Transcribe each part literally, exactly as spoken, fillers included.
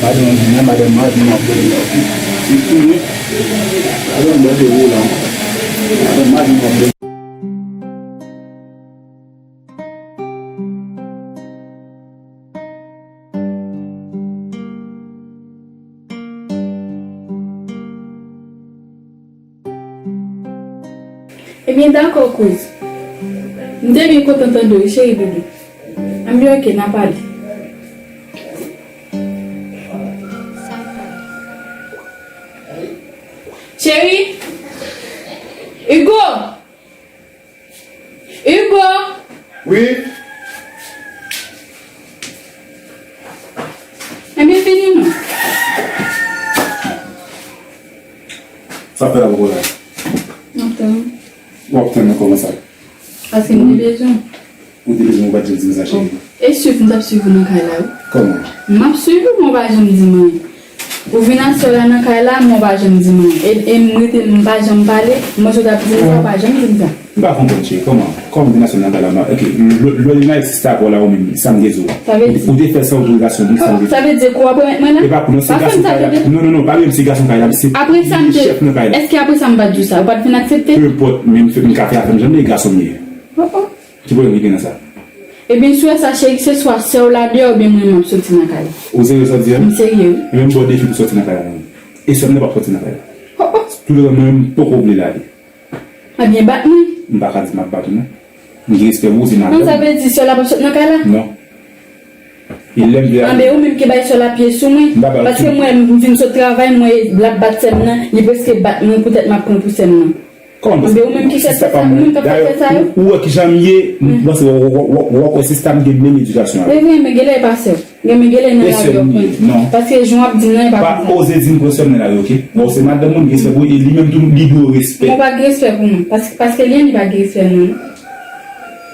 Madan Dina, madan Madina, madan Madina, madan Madina. Ebyen, dakò, kouz. M te byen kontan tande w, wi, cheri doudou. Ann byen, oke, n a pale. Cheri! Hugo! Hugo! Wi? Ebyen, vini non. Sa fè la poko la? M ap tann ou. W ap tann mwen kòman sa? Paske m te bezwen w. Ou te bezwen mwen, ou pa t janm di m sa, cheri. E swiv, m t ap swiv ou nan kay la, wi. Kòman? M ap swiv ou, men w pa janm di m anyen. Ou vin aswè la nan kay la, men w pa janm di m anyen. E, e m rete, m pa janm pale, mwen sot ap di m sa, w pa janm di m sa. M pa konprann, cheri. Kòman? Kòman vin aswè nan kay la? Ok, lè, lè, lè sista pa w la, ou menm, sa m te di w. Ou te fè san otorizasyon, sa m te di w. Sa vle di kou ap remèt mwen la? E pa kou, non, se gason kay la. Non, non, non, pa menm se gason kay la, se chèf nan kay la. Èske apre sa m pa t di w sa? Ou pa t vin aksepte? Peu importe, men m fè, m ka fè afè m jan m vle, gason m ye. Oh, oh. Ki pwoblèm ki gen nan sa? Ebyen, si w wè sa, cheri, se swa sè w la deyò, oubyen mwen menm m ap soti nan kay la. Ou serye sa w di a? M serye, wi. Ebyen, m ba w defi pou w soti nan kay la, non. E sè m nan p ap soti nan kay la. Oh, oh. Toutotan mwen menm m poko vle l ale. Ebyen, bat mwen. M pa ka di m ap bat ou, non. M gen respè pou ou, se madanm. An, sa vle di sè w la p ap sot nan kay la? Non. E lè m vle ale. Anben, ou menm ki bay sè w la pye sou mwen. M pa bay. Paske mwen, m vin sot travay, m wè l ap bat sè m nan, li prèske bat mwen poutèt m ap pran pou sè m nan. Kòman? Anben, ou menm ki fè sa, ou menm k ap fè sa yo. Ou wè kijan m ye, m panse w ap wè sista m gen menm edikasyon avè m. E vre, men genlè e pa sè w. Gen, men genlè nan lari w ap pran. Non. Paske jan w ap di m nan, e pa konsa. Pa oze di m pran sè m nan lari, ok? Bon, se madanm mwen, m gen respè pou li, e li menm tou, li dwe w respè. Mwen pa gen respè pou mwen. Paske, paske li menm, li pa gen respè non.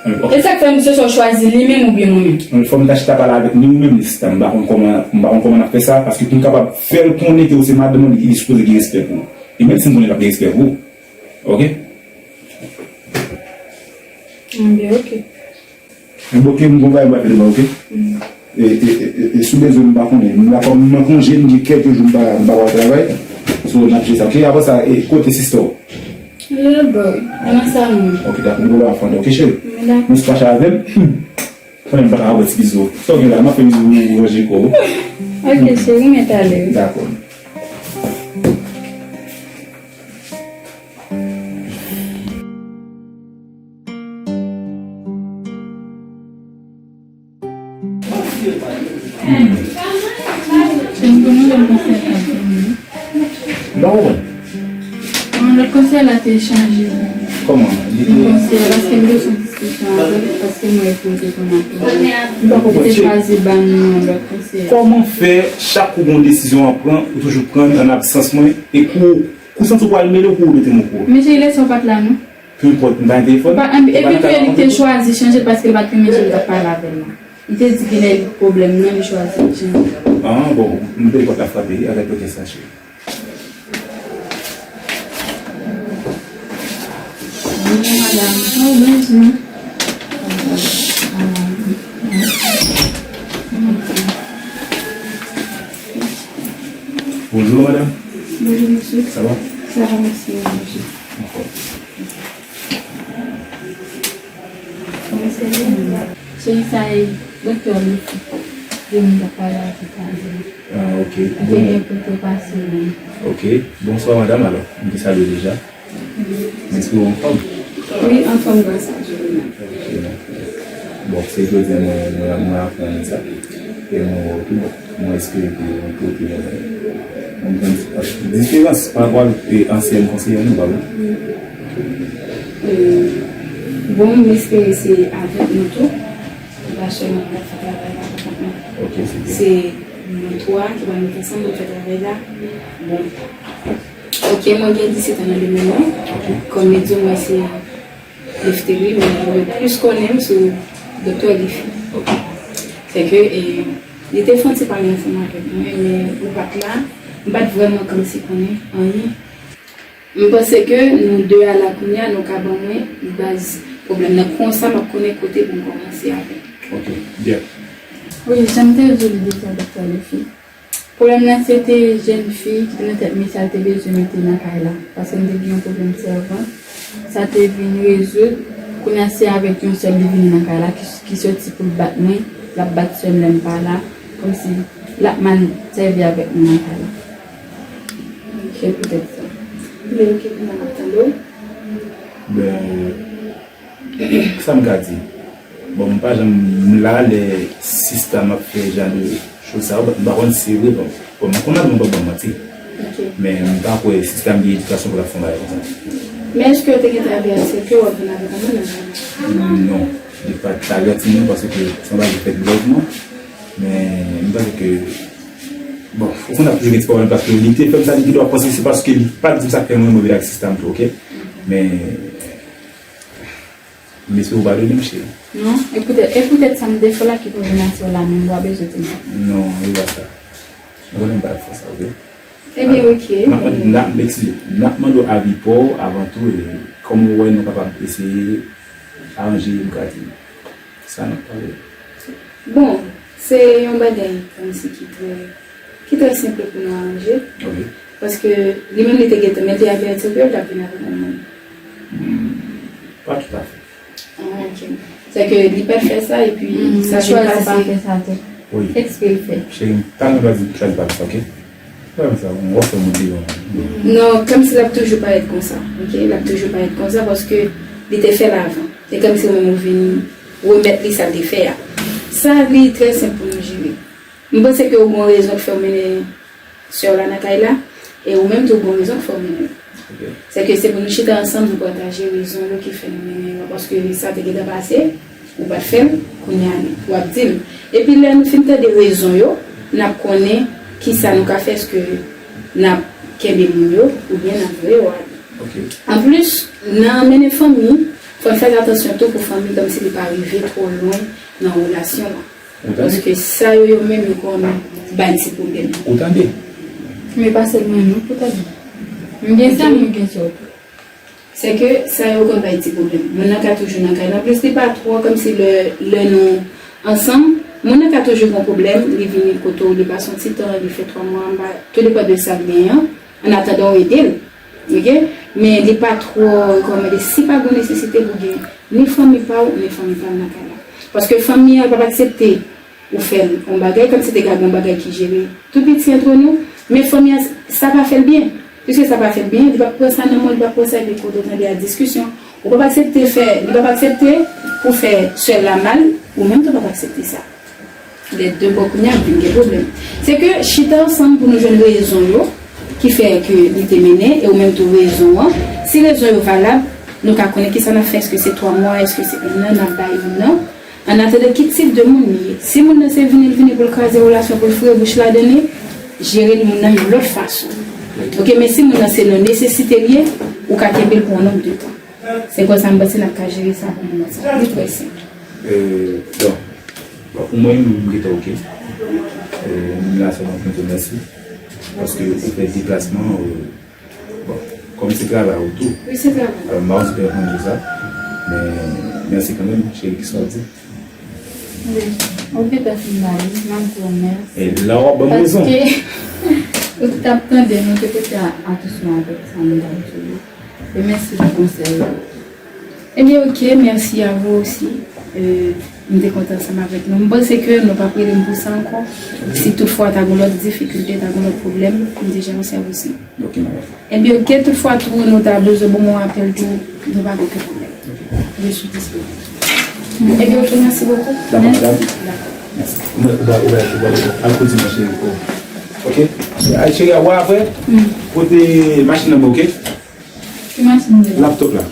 Ok. E sa k fè misye sa w chwazi li menm oubyen mwen menm? Mwen, fò m ta chita pale avèk ni ou menm, ni sista m. M pa konn kòman, m pa konn kòman n ap fè sa, paske pou m kapab fè l konnen ke ou se madanm mwen, li, li sipoze gen respè pou ou. E menm si m konnen l ap gen respè pou ou. Ok? Anben, ok. Anben, ok, m gon bagay m pral fè demen, ok? Mm. E, e, e, e, e si w bezwen m, m pa konnen. M la kòm m an konje, m gen kèlke jou m pa, m pa pral travay. So, n ap jere sa, ok? Apre sa, e, kote sista w? Li ladan, li nan salon. Ok, dakò, m gon bagay m ap fè, ok, cheri? Men dakò. Nou se fache avè m? Konnen m pa ka wè ti bizou. Sa w gen la, m ap fè bizou, ou ranje kò w. Ok, cheri, men talè. Dakò. Hmm. M pa konprann. An, lòt konsèy la te chanje. Kòman? Li te... Konsèy la, paske m te sou diskisyon avè l, paske m wè ke l te konn ap li te chwazi ban m yon lòt konsèy. Kòman fè, chak kou gon desizyon w ap pran, ou toujou pran l an absans mwen, e kou, kou santi w pral mele w, kou ou mete m okouran? Men cheri, lè sa w pa t la, non. Peu importe, m pa gen telefòn. Epi tou, li te chwazi chanje l paske l pa t renmen jan m t ap pale avè l la. Li te di genlè li pwoblèm nan, li chwazi chanje. Ah, bon, m te pòt la frape, avèk pòt la cheri. Bonjou, madanm. Oh, bonjou. Bonjou, madanm. Bonjou, mesye. Sa va? Sa va, mèsi, bonjou. Anfòm. Cheri, sa e doktè Lucy. Gen moun k ap pale avèk li. Ah, ok. Li te gen pou te pase menm. Ok. Bonswa, madanm, alò. M te salye w deja. M espere w anfòm. Wi, anfòm, gras a Dye. Ok, bon. Bon, se jodi a mwen, mwen, mwen aprann sa. E mwen wè w tou bon. Mwen espere ke mwen pote yon, yon diferans pa rapò avèk, e, ansyen konseye nou, pa vre? E, bon, m espere se avèk nou tou. Se pa sèlman mwen k ap fè travay la pou kont mwen. Ok, se byen. Se Mwen twa ki pral met ansanm, mwen fè travay la. Bon. Ok, mwen gen disèt an nan domèn nan. Ok. Kòm li di, mwen se Neftali, men mwen plis konnen m sou Doktè Gifi. Ok. Sèke, e, li te fè yon ti pale ansanm avèk mwen, men ou pa t la, m pa t vrèman kòmsi konnen anyen. M panse ke nou de a la kounye a, nou ka ban mwen baz pwoblèm nan. Konsa, m ap konnen kote pou m kòmanse avè l. Ok, byen. Wi, jan m te di w li deja, Doktè Gifi. Pwoblèm nan se te jèn fi ki te nan tèt misye a, l te bezwen mete nan kay la. Paske m te gen yon pwoblèm sèvant. Sa te vin rezoud. Kounye a se avèk yon sèl li vini nan kay la ki, ki soti pou l bat mwen. L ap bat sè m lè m pa la. Kòmsi l ap mal sèvi avèk mwen nan kay la. Se poutèt sa. Men ok, kounya m ap tande w. Ben, sa m ka di? Bon, m pa janm la lè sista m ap fè jan de choz sa yo, m pa konn si se vre, bon, bon, m konn ap ban m manti. Ok. Men m pa kwè sista m gen edikasyon pou l ap fè yon bagay konsa. Men èske yo te gentan avèti ke w ap vin avèk yon moun nan kay la? Non, li pa t avèti mwen paske se yon bagay ki fèt lèzman. Men m panse ke, bon, ou konn ap toujou gen ti pwoblèm paske li te fè m sa, li te dwe panse se paske li pa t di m sa k fè mwen move ak sista m tou, ok? Men, m espere w padone m, cheri. Non, e poutèt, e poutèt sa m te fè w la ki pou vin atire w la menm, w ap bezwen te di. Non, e pa sa. Ou konnen m pa t fè sa, ok? Ebyen, ok. N ap mande, n ap, eskize, n ap mande w avi pa w avan tou, e kòman w wè nou kapab eseye aranje, m ka di, sa n ap pale. Bon, se yon bagay kòmsi ki trè, ki trè senp pou nou aranje. Ok. Paske li menm li te gentan, men l te avèti ke l t ap vin avèk yon moun. Hmm, pa toutafè. Ah, ok. Sèke li pa t fè sa, epi sa vin pase. Li chwazi pa fè sa tou. Wi. Eksprè l fè. Cheri, m pa nan dwa di chwazi pa fè sa, ok? Pa fè sa, w ap fè monte yon. Non, kòmsi l ap toujou parèt konsa, ok? L ap toujou parèt konsa paske li te fè l avan. E kòmsi ou menm ou vin remèt li sa l te fè a. Sa, li trè senp pou nou jere. M panse ke ou gon rezon k fè w mennen sè w la nan kay la, e ou menm tou gon rezon k fè w mennen l. Ok. Sèke se pou nou chita ansanm, nou pataje rezon yo ki fè nou mennen yo, paske sa te gentan pase, ou pa t fè l, kounye a w ap di l. Epi lè nou fin tande rezon yo, n ap konnen kisa nou ka fè, èske n ap kenbe moun yo, oubyen n ap voye yo ale. Ok. Anplis, nan mennen fanmi, fò n fè atansyon tou pou fanmi kòmsi li pa rive twò lwen nan relasyon an. Ou tande? Paske sa yo, yo menm, yo konn bay ti pwoblèm. Ou tande? Men pa sèlman nou pou tande. M gen sa, m gen sa tou. Sèke sa yo konn bay ti pwoblèm. Moun nan ka toujou nan kay la. Anplis, li pa twò kòmsi lè, lè nou ansanm, moun nan ka toujou gon pwoblèm, li vini kote w, li pase yon ti tan, li fè twa mwa anba, tou depann de sa l genyen an, annatandan w ede l. Ok? Men li pa twò rekòmande, si pa gon nesesite pou gen ni fanmi pa w, ni fanmi pa l nan kay la. Paske fanmi an p ap aksepte ou fè l yon bagay, kòmsi te ka gen yon bagay ki jere tou piti antre nou, men fanmi an, sa pa fè l byen. Piske sa pa fè l byen, li p ap pran sa nan men w, li p ap pran sa epi kote w tande a diskisyon. Ou p ap aksepte fè, li p ap aksepte pou fè sè l la mal, ou menm tou p ap aksepte sa. Lè de bò kounye a ap vin gen pwoblèm. Se ke chita ansanm pou nou jwenn rezon yo ki fè ke li te mennen, e ou menm tou rezon an. Si rezon yo valab, nou ka konnen kisa n ap fè, èske se twa mwa, èske se enn an, n ap bay moun nan. Annatandan, ki tip de moun li ye? Si moun nan se vini l vini pou l kraze relasyon, pou l foure bouch ladan li, jere l moun nan yon lòt fason. Ok, men si moun nan se nan nesesite l ye, ou ka kenbe l pou yon nonb de tan. Se konsa m panse n ap ka jere sa pou moman sa. Li trè senp. Euh, bon, bon, pou mwen, m gentan ok. Euh, m la sèlman pou m di w mèsi. Paske ou fè deplasman, euh, bon, kòm se travay ou tou. Wi, se travay. Alò, m pa konn si w te konn di sa. Men, mèsi kanmenm, cheri, kisa w ap di? Wi. Ou gentan fin pale, m ap di w mèsi. E la, w ap ban m rezon. Paske, ou t ap tande, nou te pote atansyon avèk sa m t ap di yo. E mèsi pou konsèy yo. Ebyen, ok, merci à vous aussi. Euh, m te kontan ansanm avèk nou. M panse ke nou p ap rele m pou sa ankò. Si toutfwa ta gon lòt difikilte, ta gon lòt pwoblèm, m deja nan sèvis nou. Ok, madam. Ebyen, ok, toutfwa tou nou ta bezwen ban m yon apèl tou, nou pa gen okenn pwoblèm. Ok. Je suis disponible. Ebyen, ok, merci beaucoup. Dakò, madam. Dakò. Mèsi. Ou ba, ou ba, ou ba, al kote mwen, cheri. Ok? Al, cheri, a wè apre. Pote machin nan, ok? Ki machin ou ye? Laptop la.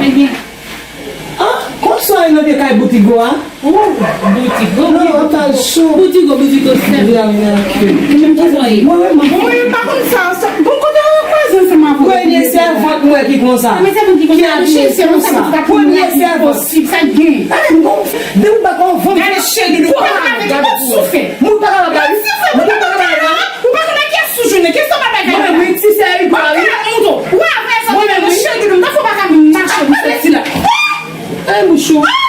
Ebyen. Ah, konsa e nan pye kay Boutigo a? Boutigo, non, Boutigo, Boutigo, sèl. Mwen, mwen, mwen pa konn sa, sa. Bon, kote w kwaze ansanm avè w? Premye sèvant mwen ki konsa. Premye sèvant ki konsa, ki abiye konsa. Premye sèvant. Sa gen. Gade, bon, depi w pa konn vann. Gade, cheri, nou pa ka gade pou ou. Moun pa ka gade. Ou pa konn nan kiyès ou jwenn, kiyès ou pa bay gade. Mwen menm, wi, ti sè, wi, pa, wi. Mwen menm, wi. Cheri, nou pa fò pa ka mache, wi, sòti la. Eh, mouchou.